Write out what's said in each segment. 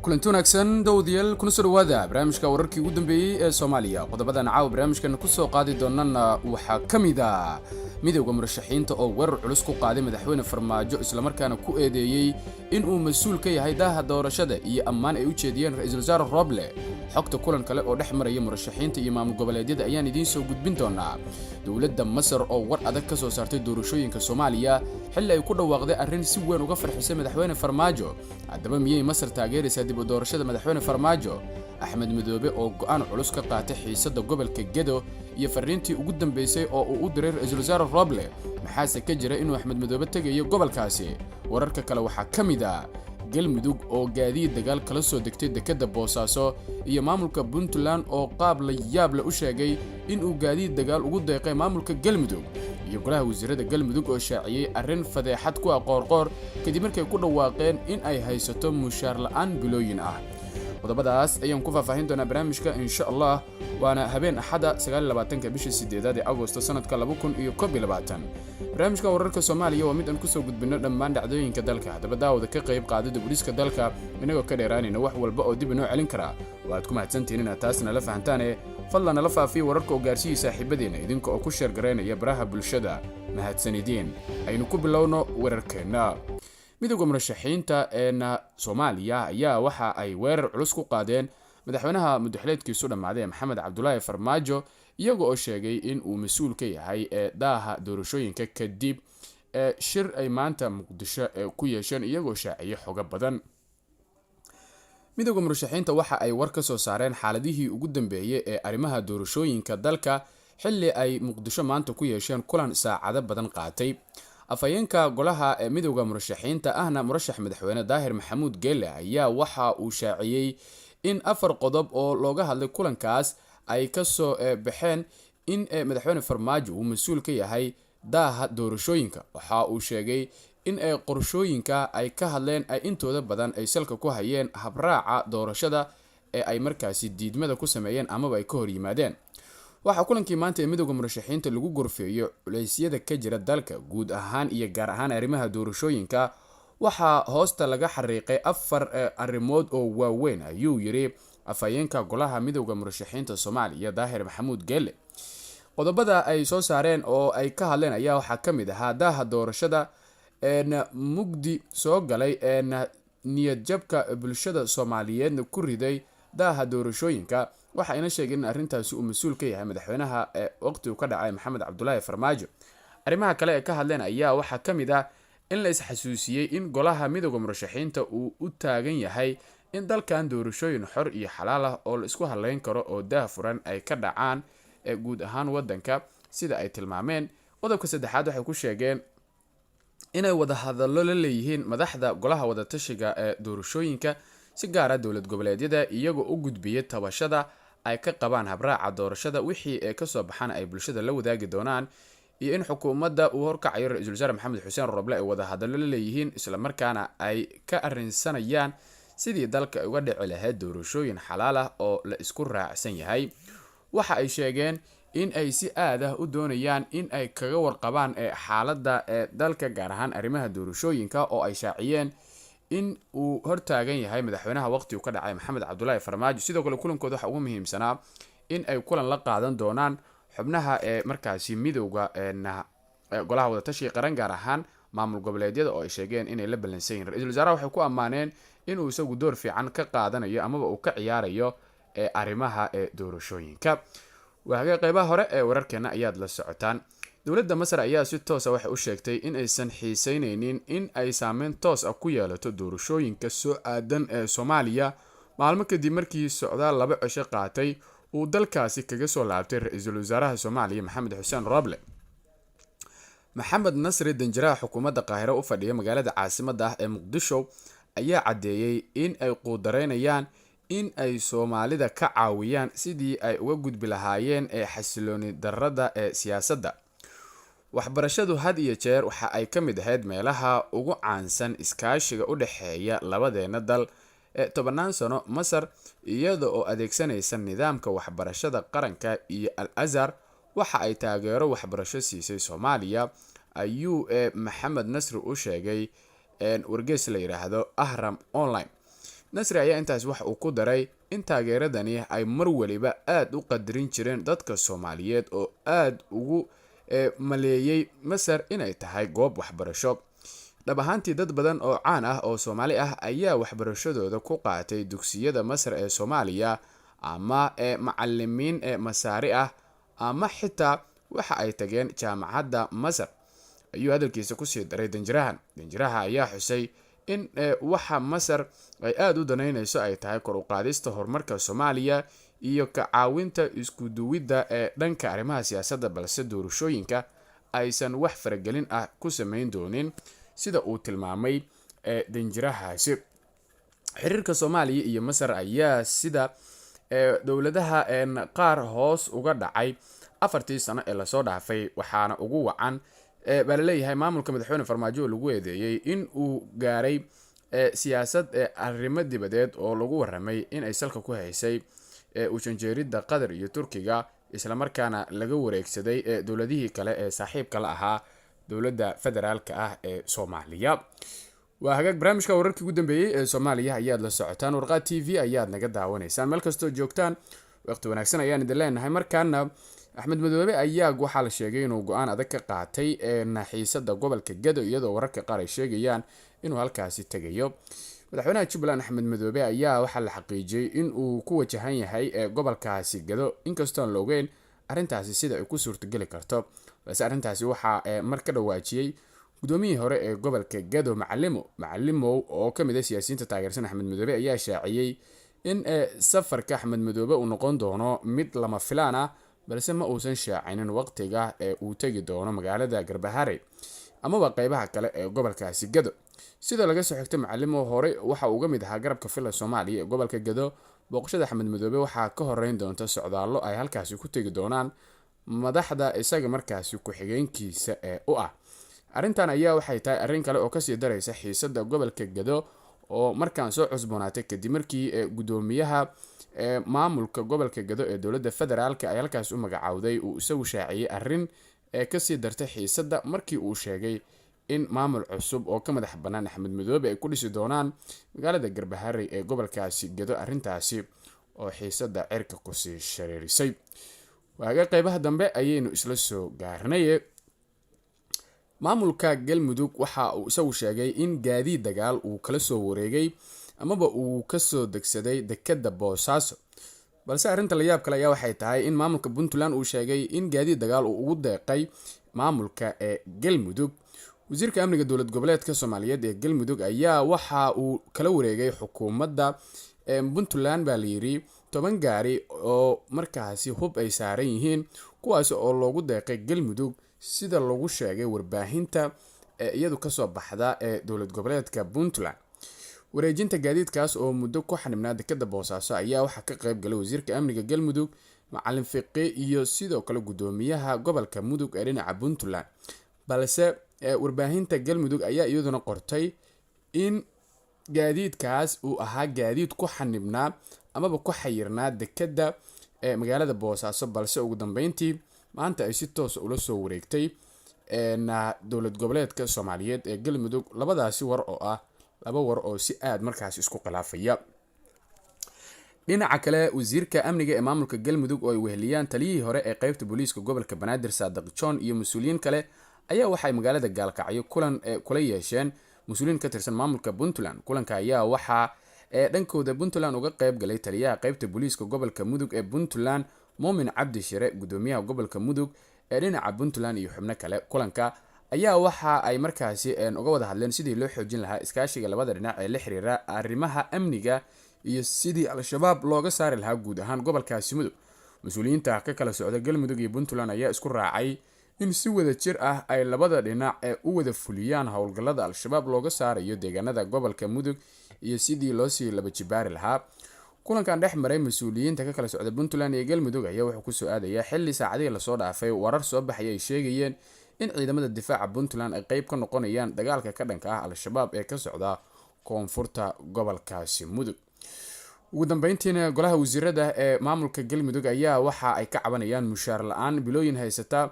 Kulanti wanaagsan dawadayaal, kuna soo dhawaada barnaamijka wararkii ugu dambeeyey ee Soomaaliya. Qodobadan caawa barnaamijkan kusoo qaadi doonana waxaa ka mid a midowda murashaxiinta oo weerar culus ku qaaday Madaxweyne Farmaajo, islamarkaana ku eedeeyey inuu mas-uul ka yahay daaha doorashada, iyo ammaan ay u jeediyeen Ra-iisul Wasaare Roble. Xogta kulan kale oo dhex maraya murashaxiinta iyo maamul goboleedyada ayaan idiin soo gudbin doonaa. Dowladda Masar oo war adag ka soo saartay doorashooyinka Soomaaliya, xilli ay ku dhawaaqday arrin si weyn uga farxisay Madaxweyne Farmaajo. Haddaba, miyay Masar taageeraysaa dib u doorashada Madaxweyne Farmaajo? Axmed Madoobe oo go'aan culus ka qaatay xiisadda gobolka Gedo iyo fariintii ugu dambeysay oo uu u diray Ra-iisul Wasaare Roble. Maxaase ka jira inuu Axmed Madoobe tegayo gobolkaasi? Wararka kale waxaa ka mid ah Galmudug oo gaadiid dagaal kala soo degtay dekedda Boosaaso, iyo maamulka Puntland oo qaab la yaable u sheegay inuu gaadiid dagaal ugu deeqay maamulka Galmudug, iyo golaha wasiirada Galmudug oo shaaciyey arrin fadeexad ku ah Qoorqoor kadib markay ku dhawaaqeen in ay haysato mushaar la'aan bilooyin ah. Qodobadaas ayaan ku faahfaahin doonaa barnaamijka, insha Allah. Waana habeen Axada, 29-ka bisha 8aad ee Agosto, sanadka 2021. Barnaamijka wararka Soomaaliya waa mid aan kusoo gudbino dhammaan dhacdooyinka dalka. Haddaba daawada, ka qayb qaadida boliiska dalka inagoo ka dheeraanayna wax walba oo dib inoo celin karaa. Waad ku mahadsantihiin inaad taas nala fahantaane. Fadlan nala faafiya wararka oo gaarsiiyey saaxiibadeenna, idinka oo ku share garaynaya baraha bulshada. Mahadsanidiin. Aynu ku bilowno wararkeenna. Midowda murashaxiinta eena Soomaaliya ayaa waxa ay weerar culus ku qaadeen madaxweynaha muddaxileedkiisu dhammaaday, Maxamed Cabdulaahi Farmaajo, iyaga oo sheegay in uu mas-uul ka yahay ee daaha doorashooyinka, kadib ee shir ay maanta Muqdisho ee ku yeesheen, iyagoo shaaciyay xogo badan. Midowda murashaxiinta waxa ay war ka soo saareen xaaladihii ugu dambeeyey ee arrimaha doorashooyinka dalka, xilli ay Muqdisho maanta ku yeesheen kulan saacado badan qaatay. Afhayeenka golaha ee midowda murashaxiinta, ahna murashax madaxweyne, Daahir Maxamuud Geele, ayaa waxa uu shaaciyey in afar qodob oo looga hadlay kulankaas ay kasoo baxeen in Madaxweyne Farmaajo uu mas-uul ka yahay daaha doorashooyinka. Waxa uu sheegay in ay qorshooyinka ay ka hadleen ay intooda badan ay salka ku hayeen habraaca doorashada ee ay markaasi diidmada ku sameeyeen amaba ay ka hor yimaadeen. Waxaa kulankii maanta ee midowda murashaxiinta lagu gorfeeyo culeysyada ka jira dalka guud ahaan iyo gaar ahaan arrimaha doorashooyinka. Waxaa hoosta laga xariiqay afar arrimood oo waaweyn, ayuu yiri afhayeenka golaha midowda murashaxiinta Soomaaliya, Daahir Maxamuud Geele. Qodobada ay soo saareen oo ay ka hadleen ayaa waxaa ka mid ahaa daaha doorashada, mugdi soo galay, niyad jabka bulshada Soomaaliyeedna ku riday daaha doorashooyinka. Waxa ayna sheegeen in arrintaasi uu mas-uul ka yahay madaxweynaha ee waqtigu ka dhacay, Maxamed Cabdulaahi Farmaajo. Arrimaha kale ee ka hadleen ayaa waxaa ka mid ah in la isxasuusiyey in golaha midowda murashaxiinta uu u taagan yahay in dalkan doorashooyin xor iyo xalaal ah oo la isku haleyn karo oo daah furan ay ka dhacaan ee guud ahaan wadanka, sida ay tilmaameen. Qodobka saddexaad waxay ku sheegeen inay wadahadallo la leeyihiin madaxda golaha wadatashiga ee doorashooyinka, si gaara dowlad goboleedyada, iyagoo u gudbiyay tabashada ay ka qabaan habraaca doorashada, wixii ee kasoo baxana ay bulshada la wadaagi doonaan, iyo in xukuumadda uu horkacayo Ra-iisul Wasaare Maxamed Xuseen Roble ay wadahadallo la leeyihiin, islamarkaana ay ka arrinsanayaan sidii dalka ay uga dhici lahayd doorashooyin xalaal ah oo la isku raacsan yahay. Waxa ay sheegeen in ay si aad ah u doonayaan in ay kaga warqabaan xaaladda ee dalka, gaar ahaan arrimaha doorashooyinka, oo ay shaaciyeen in uu hortaagan yahay madaxweynaha waqtigu ka dhacay, Maxamed Cabdulaahi Farmaajo. Sidoo kale kulankooda waxaa ugu muhiimsanaa in ay kulan la qaadan doonaan xubnaha ee markaasi midowda golaha wadatashiga qaran, gaar ahaan maamul goboleedyada, oo ay sheegeen inay la ballansan yihin. Ra-iisul wasaaraha waxay ku ammaaneen inuu isagu door fiican ka qaadanayo amaba uu ka ciyaarayo ee arrimaha ee doorashooyinka. Waagee qeybaha hore ee wararkeena ayaad la socotaan. Dowladda Masar ayaa si toosa waxay u sheegtay in aysan xiiseyneynin in ay saameyn toos ah ku yeelato doorashooyinka soo aadan ee Soomaaliya, maalmo kadib markii socdaal 2 cisho qaatay uu dalkaasi kaga soo laabtay Ra-iisul Wasaaraha Soomaaliya, Maxamed Xuseen Roble. Maxamed Nasri, danjiraha xukuumadda Qaahiro u fadhiya magaalada caasimadda ah ee Muqdisho, ayaa caddeeyey in ay quudareynayaan in ay Soomaalida ka caawiyaan sidii ay uga gudbi lahaayeen ee xasilooni darrada ee siyaasadda. Waxbarashadu had iyo jeer waxa ay ka mid ahayd meelaha ugu caansan iskaashiga u dhexeeya labadeena dal ee tobannaan sano. Masar, iyada oo adeegsanaysa nidaamka waxbarashada qaranka iyo Al Azhar, waxa ay taageero waxbarasho siisay Soomaaliya, ayuu Maxamed Nasri u sheegay wargeys la yidhaahdo Ahram Online. Nasri ayaa intaas wax uu ku daray in taageeradani ay mar waliba aada u qadarin jireen dadka Soomaaliyeed oo aada ugu maleeyey Masar inay tahay goob waxbarasho. Dhab ahaantii, dad badan oo caan ah oo Soomaali ah ayaa waxbarashadooda ku qaatay dugsiyada Masar ee Soomaaliya, ama macalimiin Masaari ah, ama xitaa waxa ay tageen jaamacadda Masar, ayuu hadalkiisa kusii daray danjirahan. Danjiraha ayaa xusay in waxa Masar ay aada u danaynayso ay tahay kor u qaadista horumarka Soomaaliya iyo ka caawinta isku duwidda ee dhanka arrimaha siyaasadda, balse doorashooyinka aysan wax faragelin ah ku sameyn doonin, sida uu tilmaamay danjirahaasi. Xiriirka Soomaaliya iyo Masar ayaa sida dowladaha qaar hoos uga dhacay 4tii sano ee lasoo dhaafay, waxaana ugu wacan baa laleeyahay maamulka madaxweyne Farmaajo oo lagu eedeeyey in uu gaaray siyaasad arrimo dibadeed oo lagu waramay in ay salka ku haysay ujanjeeridda Qatar iyo Turkiga, islamarkaana laga wareegsaday dowladihii kale ee saaxiibka la ahaa dowladda federaalka ah ee Soomaaliya. Waa hagaag, barnaamijka wararkii ugu dambeeyey ee Soomaaliya ayaad la socotaan, Warqaad TV ayaad naga daawanaysaan. Meel kastoo joogtaan, waqti wanaagsan ayaan idin leenahay. Markaana Axmed Madoobe ayaa waxaa la sheegay inuu go-aan adag ka qaatay xiisada gobolka Gado, iyadoo wararka qaar ay sheegayaan inuu halkaasi tegayo. Madaxweynaha Jubbaland Axmed Madoobe ayaa waxaa la xaqiijiyey in uu ku wajahan yahay gobolkaasi Gado, inkastoon la ogeyn arrintaasi sida ay ku suurtageli karto. Balse arrintaasi waxaa mar ka dhawaajiyey gudoomiyihii hore ee gobolka Gado, Macalimo Macalimow, oo kamid ah siyaasiyiinta taageersan Axmed Madoobe, ayaa shaaciyey in safarka Axmed Madoobe uu noqon doono mid lama filaan ah, balse ma uusan shaacinin waqtiga ee uu tegi doono magaalada Garbahare amaba qeybaha kale ee gobolkaasi Gado. Sida laga soo xigtay Macalimo, horey waxa uu uga mid ahaa garabka Filla Soomaaliya ee gobolka Gado. Booqashada Axmed Madoobe waxaa ka horeyn doonta socdaallo ay halkaasi ku tegi doonaan madaxda isaga markaasi ku-xigeenkiisa ee u ah. Arrintan ayaa waxay tahay arrin kale oo kasii daraysa xiisada gobolka Gado oo markaan soo cusboonaatay kadib markii gudoomiyaha maamulka gobolka Gado ee dowladda federaalka ay halkaas u magacaawday uu isagu shaaciyey arrin ee kasii dartay xiisadda, markii uu sheegay in maamul cusub oo ka madax bannaan Axmed Madoobe ay ku dhisi doonaan magaalada Garbaharey ee gobolkaasi Gado, arrintaasi oo xiisadda cirka kusii shareerisay. Waaga qeybaha dambe ayaynu isla soo gaarnaye. Maamulka Galmudug waxa uu isagu sheegay in gaadiid dagaal uu kala soo wareegay amaba uu kasoo degsaday dekadda Boosaaso, balse arrinta layaab kale ayaa waxay tahay in maamulka Puntland uu sheegay in gaadiid dagaal uu ugu deeqay maamulka ee Galmudug. Wasiirka amniga dowlad goboleedka Soomaaliyeed ee Galmudug ayaa waxa uu kala wareegay xukuumadda Puntland, baa layiri, 10 gaari oo markaasi hub ay saaran yihiin, kuwaas oo loogu deeqay Galmudug, sida lagu sheegay warbaahinta ee iyadu kasoo baxda ee dowlad goboleedka Puntland. Wareejinta gaadiidkaas oo muddo ku xanibnaa dekada Boosaaso ayaa waxaa ka qayb galay wasiirka amniga Galmudug Macalin Fiqi iyo sidoo kale gudoomiyaha gobolka Mudug ee dhinaca Puntland. Balse warbaahinta Galmudug ayaa iyaduna qortay in gaadiidkaas uu ahaa gaadiid ku xanibnaa amaba ku xayirnaa dekada ee magaalada Boosaaso, balse ugu dambeyntii maanta ay si toosa ula soo wareegtay dowlad goboleedka Soomaaliyeed ee Galmudug. Labadaasi war oo ah laba war oo si aada markaasi isku khilaafaya. Dhinaca kale, wasiirka amniga ee maamulka Galmudug oo ay weheliyaan taliyihii hore ee qeybta booliiska gobolka Banaadir Saadiq John iyo mas-uuliyiin kale ayaa waxay magaalada Gaalkacyo kulan kula yeesheen mas-uuliyiin ka tirsan maamulka Puntland. Kulanka ayaa waxaa ee dhankooda Puntland uga qeyb galay taliyaha qeybta booliiska gobolka Mudug ee Puntland Muumin Cabdi Shire, gudoomiyaha gobolka Mudug ee dhinaca Puntland iyo xubno kale. Kulanka ayaa waxa ay markaasi uga wada hadleen sidii loo xoojin lahaa iskaashiga labada dhinac ee la xiriira arrimaha amniga iyo sidii Al-Shabaab looga saari lahaa guud ahaan gobolkaasi Mudug. Mas-uuliyiinta ka kala socda Galmudug iyo Puntland ayaa isku raacay in si wada jir ah ay labada dhinac ee u wada fuliyaan howlgallada Al-Shabaab looga saarayo deegaanada gobolka Mudug iyo sidii loosii laba jibaari lahaa. Kulankan dhex maray mas-uuliyiinta ka kala socda Puntland iyo Galmudug ayaa wuxuu kusoo aadayaa xilli saacadihii lasoo dhaafay warar soo baxay ay sheegayeen in ciidamada difaaca Puntland ay qeyb ka noqonayaan dagaalka ka dhanka ah Al-Shabaab ee ka socda koonfurta gobolkaasi Mudug. Ugu dambeyntiina, golaha wasiirada ee maamulka Galmudug ayaa waxa ay ka cabanayaan mushaar la-aan bilooyin haysata.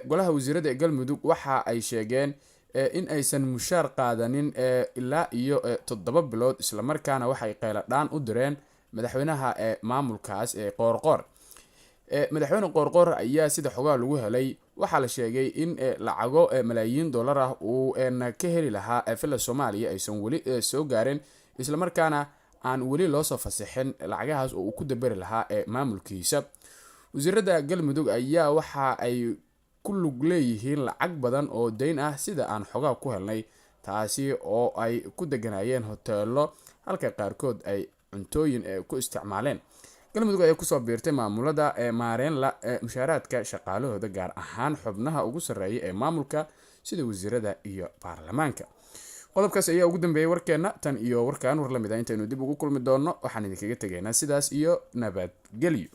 Golaha wasiirada ee Galmudug waxa ay sheegeen In aysan mushaar qaadanin ilaa iyo 7 bilood, islamarkaana waxay qayladhaan u direen madaxweynaha ee maamulkaas ee Qoorqoor. Madaxweyne Qoorqoor ayaa, sida xogaha lagu helay, waxaa la sheegay in lacago malaayiin dollar ah uu ka heli lahaa Villa Soomaaliya aysan weli soo gaarin, islamarkaana aan weli loosoo fasixin lacagahaas oo uu ku daberi lahaa ee maamulkiisa. Wasiirada Galmudug ayaa waxa ay ku lug leeyihiin lacag badan oo deyn ah, sida aan xogaha ku helnay, taasi oo ay ku deganayeen hoteelo, halka qaarkood ay cuntooyin ku isticmaaleen. Galmudug ayaa kusoo biirtay maamulada ee maareenla ee mushaaraadka shaqaalahooda, gaar ahaan xubnaha ugu sarreeya ee maamulka sida wasiirada iyo baarlamaanka. Qodobkaas ayaa ugu dambeeyay warkeena. Tan iyo warkaan war lamid ah intaynu dib ugu kulmi doonno, waxaan idinkaga tegaynaa sidaas iyo nabadgelyo.